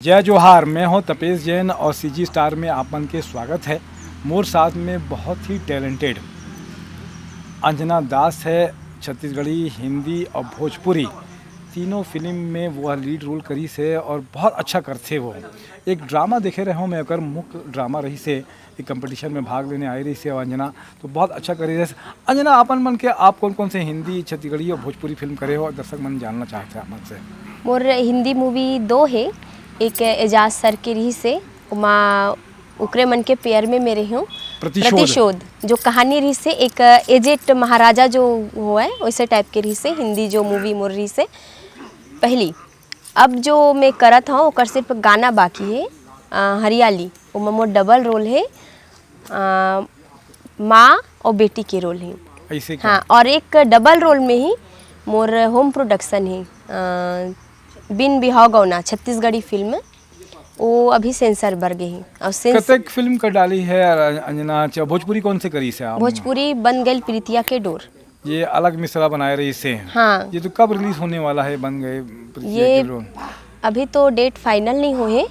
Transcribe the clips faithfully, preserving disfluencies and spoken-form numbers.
जय जोहार, मैं हूं तपेश जैन और सीजी स्टार में आप मन के स्वागत है। मोर साथ में बहुत ही टैलेंटेड अंजना दास है। छत्तीसगढ़ी, हिंदी और भोजपुरी तीनों फिल्म में वो लीड रोल करिस है और बहुत अच्छा करथे वो। एक ड्रामा देखे रहे हूँ मैं, ओकर मुख्य ड्रामा रहिस है, एक कंपटीशन में भाग लेने आए रहिस है अंजना, तो बहुत अच्छा करिस है। अंजना, आपन मन के आप कौन कौन से हिंदी, छत्तीसगढ़ी और भोजपुरी फिल्म करे हो, दर्शक मन जानना चाहते हैं आप मन से। मोर हिंदी मूवी दो हे, एक एजाज सर के रिहिस हे, ओमा ओकरे मन के पेयर में मैं रहे हूँ। प्रतिशोध। प्रतिशोध, जो कहानी रिहिस हे, एक एजेड महाराजा जो होवय, वैसे टाइप के रिहिस हे, हिंदी जो मूवी मोर रिहिस हे पहली। अब जो मैं करत हूँ, ओकर सिर्फ गाना बाकी हे, अ, हरियाली, ओमा मोर डबल रोल हे, अ, माँ और बेटी के रोल हे। ऐसे क्या? हाँ, और एक डबल रोल में ही मोर होम प्रोडक्शन हे, अ, बिन बिहाव गौना, छत्तीसगढ़ी फिल्म, वो अभी सेंसर बर गे हे। और सेंस- कतेक फिल्म कर डाली है यार अंजना? अच्छा, भोजपुरी कौन से करिस है आप? भोजपुरी बन गइल प्रीतिया के डोर। ये अलग मिसरा बनाए रहिस हे। हाँ। ये तो कब रिलीज होने वाला है, बन गए प्रीतिया ये के डोर? अभी तो डेट फाइनल नहीं हो हे,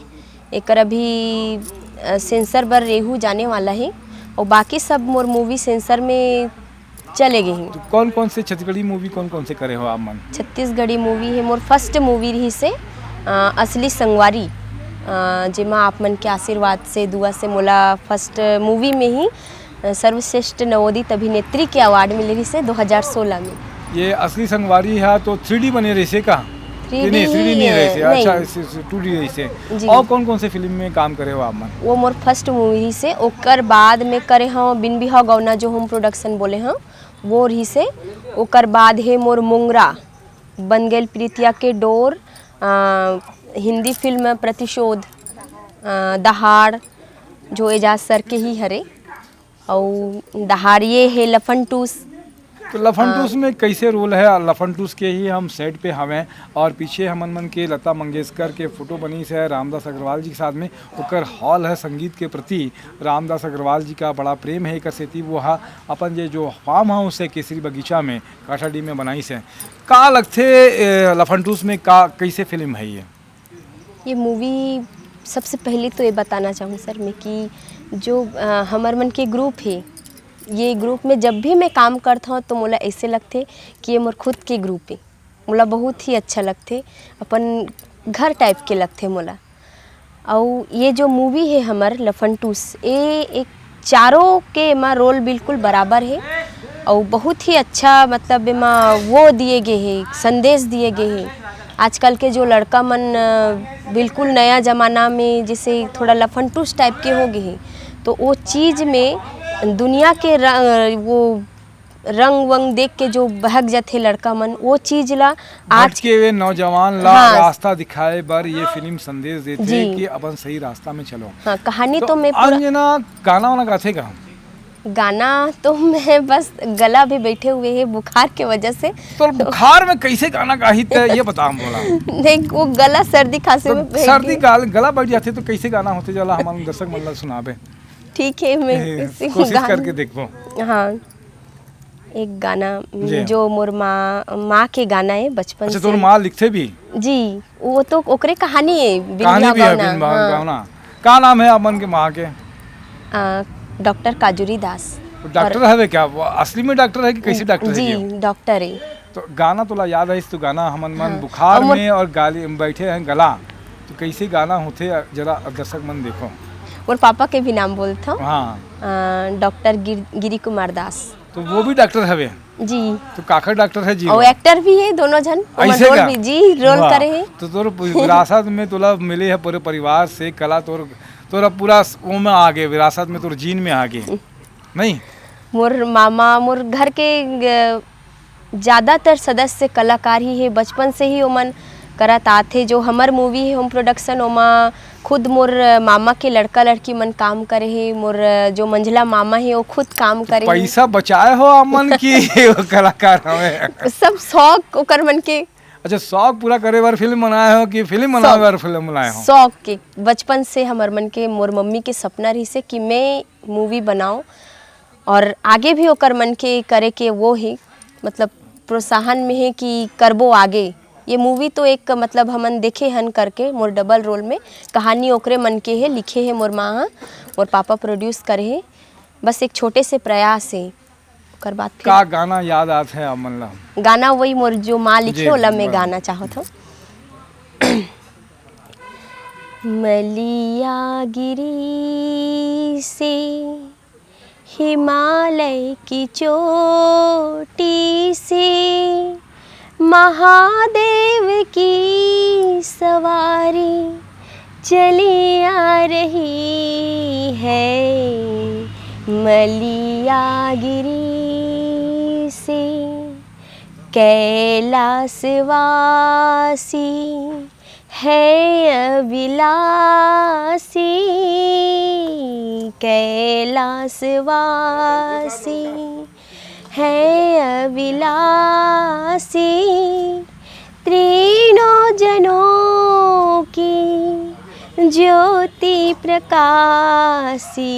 एकर अभी, अ, सेंसर बर रेहू जाने वाला हे, और बाकी सब मोर मूवी सेंसर में चले गए हैं। तो कौन कौन से छत्तीसगढ़ी मूवी कौन कौन से करे हो आप मन? छत्तीसगढ़ी मूवी हे मोर फर्स्ट मूवी रिहिस हे, अ, असली संगवारी, अ, जेमा आप मन के आशीर्वाद से, दुआ से मोला फर्स्ट मूवी में ही, अ, सर्वश्रेष्ठ नवोदित अभिनेत्री के अवार्ड मिले रिहिस हे दो हज़ार सोलह में। ये असली संगवारी है तो थ्री डी बने रहिस हे का? थ्री डी कि नहीं, थ्री डी ही, नहीं रहिस हे, नहीं। अच्छा, इस, इस, टू डी रहिस हे। जी। और कौन कौन से फिल्म में काम करे हो आप मन? वो मोर फर्स्ट मूवी रिहिस हे, ओकर बाद में करे हूँ बिन बिहाव गौना, जो होम प्रोडक्शन बोले हूँ, वो रिहिस हे। ओकर बाद हे मोर मुंगरा, बन गइल प्रीतिया के डोर, अ, हिंदी फिल्म प्रतिशोध, अ, दहाड़, जो एजाज सर के ही हरे, अउ दहाड़िए हे लफन टूस। तो लफन टूस में कैसे रोल है? लफन टूस के ही हम सेट पे हवें और पीछे हमन मन के लता मंगेशकर के फोटो बनिस है रामदास अग्रवाल जी के साथ में। ओकर हॉल है संगीत के प्रति रामदास अग्रवाल जी का बड़ा प्रेम है, एकर सेती वो हा अपन ये जो फार्म हाउस है केसरी बगीचा में काठाडी में बनाइस है। का लगथे, ए, लफन टूस में का, कैसे फिल्म है ये? ये मूवी, सबसे पहले तो ये बताना चाहूँ सर मैं कि जो, अ, हमर मन के ग्रुप हे, ये ग्रुप में जब भी मैं काम करत हूँ तो मोला ऐसे लगथे कि ये मोर खुद के ग्रुप हे। मोला बहुत ही अच्छा लगथे, अपन घर टाइप के लगथे मोला। अउ ये जो मूवी हे हमर लफन टूस, ए एक चारों के एमा रोल बिल्कुल बराबर हे, अउ बहुत ही अच्छा, मतलब, एमा वो दिए गे हे, संदेश दिए गे हे। आजकल के जो लड़का मन, अ, बिल्कुल नया जमाना में जैसे थोड़ा लफन टूस टाइप के हो गे हे, तो वो चीज में दुनिया के र-, वो रंग वंग देख के जो बहक जाथे लड़का मन, वो चीज ला आज भटके हुए नौजवान ला हाँ। रास्ता दिखाए बर ये फिल्म संदेश देथे जी। कि अपन सही रास्ता में चलो। हाँ, कहानी तो तो मैं पूरा अंजना गाना वाना गाथे का? गाना तो मैं बस गला भी बैठे हुए है बुखार के वजह से। तो बुखार में कैसे गाना गाही ते ये बता हम बोला। नहीं, वो गला सर्दी खांसी तो में बह सर्दी गई। गाल-, गला बैठ जाथे तो कैसे गाना होथे जला हमन दर्शक मन ला सुनाबे। ठीक है, मैं ए, किसी कोशिश गाना करके देखबो। हाँ, एक गाना, जी। जो मोर माँ, माँ के गाना है बचपन अच्छा, से। तोर माँ लिखथे भी? जी, वो तो ओकरे कहानी है, बिन कहानी भी है, भावना, बिन भाव-, हाँ। भावना। का नाम है आप मन के माँ के? आ, डॉक्टर काजूरी दास। वो डॉक्टर और हवे क्या? वो असली में डॉक्टर है कि कैसे डॉक्टर है जी, ये? डॉक्टर है। तो गाना तोला याद है, तो गाना हमन मन हाँ। बुखार और मोर में और गाली में बैठे हैं गला, तो कैसे गाना होथे जरा दर्शक मन देखो। मोर पापा के भी नाम बोलथो। हाँ। अ, डॉक्टर गिर-, गिरी कुमार दास। तो वो भी डॉक्टर हवे? जी। तो काकर डॉक्टर है जी और वो? एक्टर भी है, दोनों झन। ओमन ऐसे रोल का? भी, जी, रोल वाह। करे है। तो तोर विरासत में तोला मिले है पूरे परिवार से कला, तोर, तोरा पूरा स-, वो में आ गए, विरासत में तोर जीन में आ गए, नहीं? मोर मामा, मोर घर के, अ, ज्यादातर सदस्य कलाकार ही हे, बचपन से ही ओमन करत आथे। जो हमर मूवी हे होम प्रोडक्शन, ओमा खुद मोर मामा के लड़का लड़की मन काम करे हे, मोर जो मंझला मामा हे, वो खुद काम करे हे। पैसा बचाए हो आप मन की वो कलाकार हवे? सब शौक ओकर मन के। अच्छा, शौक पूरा करे बर फिल्म बनाए हो कि फिल्म बनाए शौक। बर फिल्म बनाए हो? शौक के, बचपन से हमर मन के, मोर मम्मी के सपना रहिसे कि मैं मूवी बनाऊं और आगे भी ओकर मन के करे के वो हे, मतलब प्रोत्साहन में हे कि करबो आगे। ये मूवी तो एक, मतलब, हमन देखे हन करके मोर डबल रोल में। कहानी ओकरे मन के हे, लिखे हे मोर माँ ह, मोर पापा प्रोड्यूस करे हे। बस एक छोटे से प्रयास हे। ओकर बाद फिर का गाना याद आत हे आप मन ला? गाना वही मोर जो माँ लिखे, जी, ओला मैं बराबर। गाना चाहत हूँ। मलिया गिरी से हिमालय की चोटी से महादेव की सवारी चली आ रही है। मलिया गिरी से कैलाशवासी है अभिलाषी, कैलाशवासी है अभिलाषी, तीनों जनों की ज्योति प्रकाशी।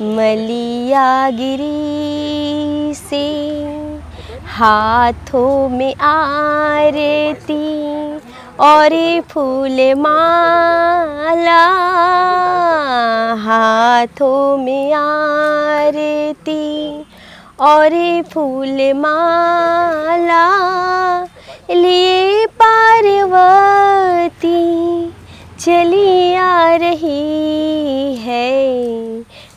मलिया गिरी से हाथों में आरती और फूल माला, हाथों में आरती और फूल माला लिए पार्वती चली आ रही है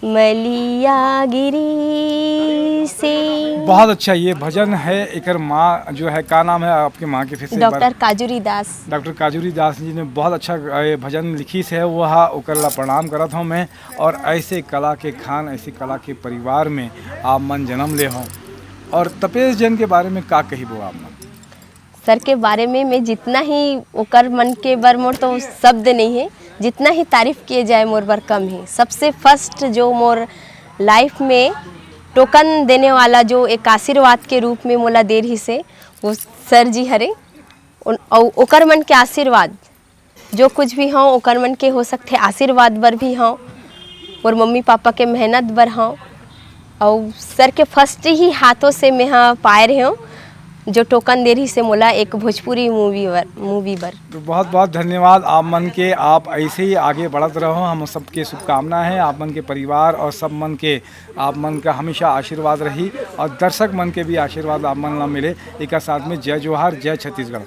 मलिया गिरी से। बहुत अच्छा ये भजन है। एकर माँ जो है, का नाम है आपके माँ के? फिर से एक बार। डॉक्टर काजूरी दास। डॉक्टर काजूरी दास जी ने बहुत अच्छा, अ, ये भजन लिखिस हे। वो हा, ओकर ला प्रणाम करत हूँ मैं। और ऐसे कला के खान, ऐसे कला के परिवार में आप मन जन्म ले हो। और तपेश जैन के बारे में का कहिबो आप मन? सर के बारे में मैं जितना ही ओकर मन के बर, मोर तो शब्द नहीं है, जितना ही तारीफ किए जाए मोर बर कम है। सबसे फर्स्ट जो मोर लाइफ में टोकन देने वाला, जो एक आशीर्वाद के रूप में मोला दे रहिस हे, वो सर जी हरे। उन-, अउ ओकर मन के आशीर्वाद, जो कुछ भी हों, ओकर मन के हो सकथे आशीर्वाद बर भी हों, मोर मम्मी पापा के मेहनत बर हों, अउ सर के फर्स्ट ही हाथों से मेहा पाए रहे हों, जो टोकन दे रहिस हे मोला एक भोजपुरी मूवी बर, मूवी बर। तो बहुत बहुत धन्यवाद आप मन के, आप ऐसे ही आगे बढ़त रहो, हम सबके शुभकामना है। आप मन के परिवार और सब मन के, आप मन का हमेशा आशीर्वाद रही और दर्शक मन के भी आशीर्वाद आप मन ला मिले। एक साथ में जय जोहार, जय छत्तीसगढ़।